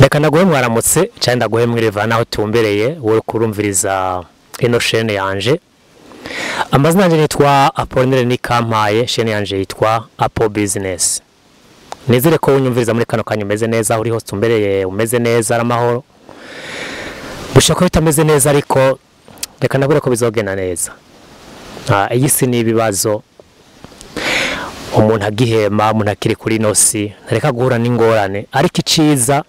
Reka ndaguhe mwaramutse cyane, ndaguhe mwireva naho tumbereye wowe kurumviriza ino chaîne yanje. Amazina yanje nitwa Apollinaire Nikampaye, chaîne yanje yitwa Apple Business. Nizere ko unyumviriza muri kano kanya umeze neza, uri hose tumbereye umeze neza ari amahoro. Bushaka ko bitameze neza ariko reka ndabure ko bizogenda neza. Iyi si ni ibibazo umuntu agihema, umuntu akiri kuri nosi ntareka guhura n'ingorane, ariko iciza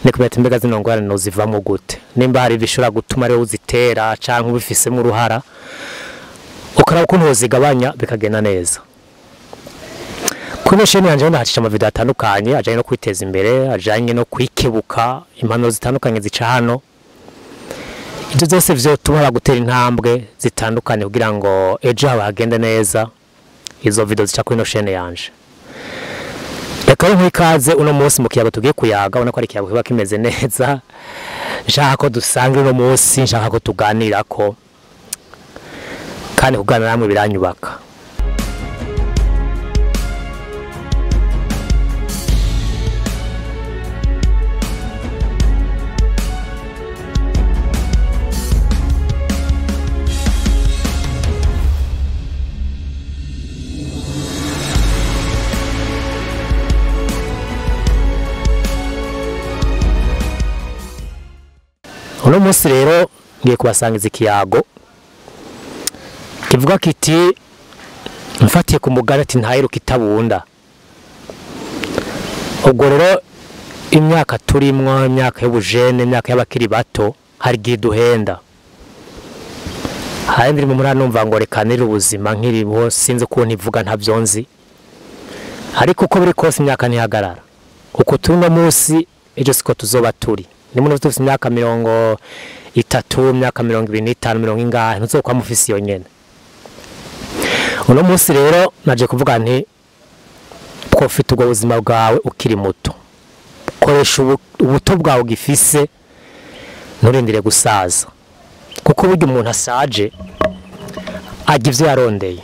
ni kumenya ati mbega zino ngorane nozivamo gute, nimba hari ibishobora gutuma rero uzitera canke ubifisemo uruhara ukaraba ukuntu wozigabanya bikagenda neza. Kuri chaîne yanje ndahacisha amavideo atandukanye ajanye no kwiteza imbere, ajanye no kwikebuka, impanuro zitandukanye zica hano. Ibyo byose vyotuma gutera intambwe zitandukanye kugira ngo ejo haba hagende neza. Izo video zica kuri ino chaîne yanje. Reka rero ikaze uno munsi mu kiyago tugiye kuyaga, ubona ko ari ikiyago kiba kimeze neza. Nshaka ko dusanga uno munsi, nshaka ko tuganirako, kandi kuganira namwe biranyubaka. Uno munsi rero ngiye kubasangiza ikiyago kivuga kiti mfatiye ku mugani ati ntayiruka itabunda. Ubwo rero imyaka turimwo, imyaka y'ubujene, imyaka y'abakiri bato, hari igihe duhenda. Hari indirimbo muranumva ngo reka nire ubuzima nkiriho, sinzi ukuntu ivuga ntavyo nzi, ariko uko biri kose imyaka ntihagarara. Uko turi uno munsi ejo siko tuzoba turi. Nimwe dufite imyaka 30, imyaka 25, mirongo ingahe, ntuzokwa mufisi iyo nyene. Uno munsi rero naje kuvuga nti profite ubwo buzima bwawe ukiri muto, koresha ubuto bwawe ugifise, nturindire gusaza, kuko burya umuntu asaje ajya ivyo yarondeye.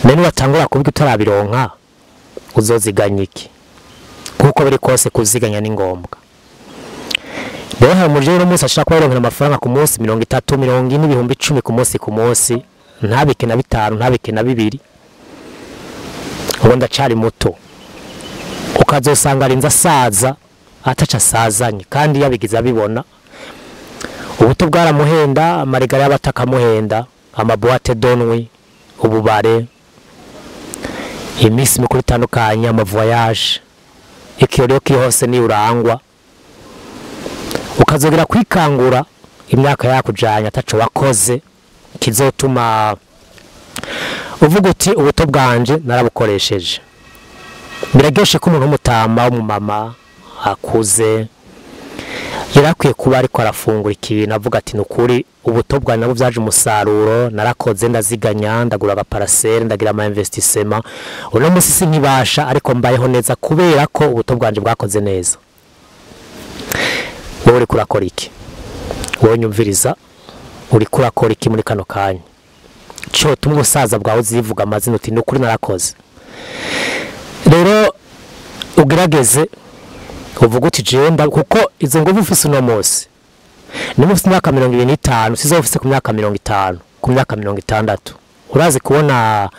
None watangura kubyo utarabironka uzoziganya iki? Kuko biri kose kuziganya ni ngombwa. Rero hari umujene uno munsi ashaka kuronkera amafaranga ku munsi 30, 40, 10,000 ku munsi ku munsi, ntabike na 5, ntabike na 2, ubu ndacari muto. Ukazosanga arinze asaza ataca asazanye, kandi yabigize abibona. Ubuto bwaramuhenda, amarigara y'abatakamuhenda, amaboîte de nuit, ububare, iminsi mikuru itandukanye, amavoyage, ikirori kiri hose ni urangwa. Ukazogera kwikangura imyaka yakujanye ataco wakoze kizotuma uvuga uti ubuto bwanje narabukoresheje. Biraryoshe ko umuntu w'umutama w'umumama akuze yarakwiye kuba ariko arafungura ikintu avuga ati nukuri ubuto bwanje nabwo byaje umusaruro, narakoze ndaziganya, ndagura agaparasere, ndagira ama investissement, uno munsi sinkibasha ariko mbayeho neza kubera ko ubuto bwanje bwakoze neza. Wowe uriko urakora iki? Wowe nyumviriza uriko urakora iki muri kano kanya? Cyo tuma ubusaza bwawe uzivuga amazina uti nukuri narakoze. Rero ugerageze uvuga uti jewe kuko izo nguvu ufise uno munsi, nimba ufise imyaka 25 sizo ufise ku myaka 50, ku myaka 60. Urazi kubona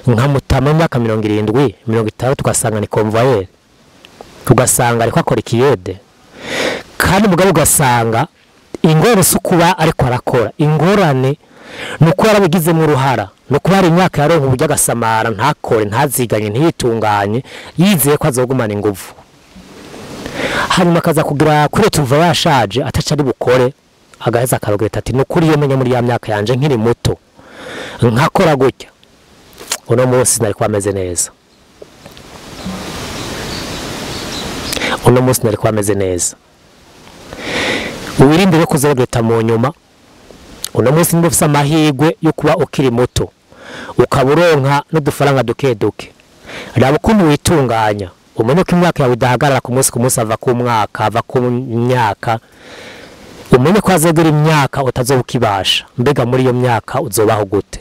nka mutama imyaka 70, 60 ugasanga ni convoyeur, ugasanga ariko akora ikiyede. Kandi mugabo ugasanga ingorane si ukuba ariko arakora, ingorane ni uko yarabigizemo uruhara, ni ukuba hari imyaka yaronka uburyo agasamara, ntakore, ntaziganye, ntiyitunganye, yizeye ko azogumana inguvu. Hanyuma akaza kugira kuri tuva yashaje ataca ari bukore, agaheza akarogereta ati nukuri iyo menye muri ya myaka yanje nkiri muto nkakora gutya, uno munsi nari kuba meze neza, uno munsi nari kuba meze neza. Wirinde rero kuzoregreta mu nyuma. Uno munsi niba ufise amahirwe yo kuba ukiri muto ukaba uronka n'udufaranga duke duke, raba ukuntu witunganya, umenye ko imyaka yawe idahagarara ku munsi ku munsi, ava ku mwaka ava ku myaka, umenye ko hazogera imyaka utazoba ukibasha. Mbega muri iyo myaka uzobaho gute?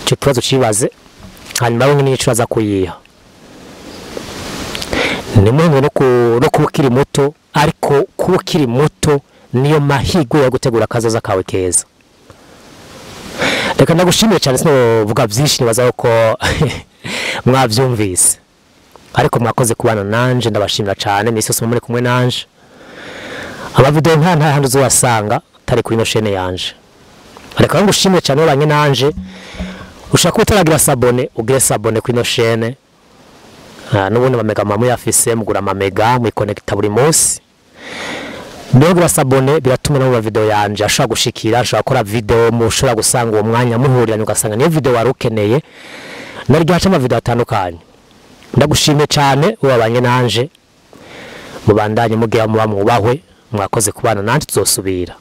Ico kibazo cibaze, hanyuma wenyine nico aza kuyiha. Ntimuhendwe no kuba ukiri muto, ariko kuba ukiri muto niyo mahirwe yo gutegura akazoza kawe keza. Reka ndagushimire cyane, sinovuga byinshi, nibaza ko mwabyumvise, ariko mwakoze kubana nanje, ndabashimira cyane. Misi yose muri kumwe nanje, amavideo nta handi uzayasanga atari kuri ino chaîne yanje. Reka ngushimire cyane wabanye nanje. Ushaka kuba utaragira s'abonner, ugire s'abonner kuri ino chaîne. N'ubundi amamega muba muyafise, mugura amamega muyikonekita buri munsi. Niyo s'abonner biratuma no mu video yanje ashobora gushikira, ashobora gukora video mushobora gusanga uwo mwanya muhuriranye, ugasanga niyo video wari ukeneye. Naryo haca amavideo atandukanye. Ndagushimiye cyane wabanye nanje, mubandanye mugira muba mwubahwe. Mwakoze kubana nanje, tuzosubira.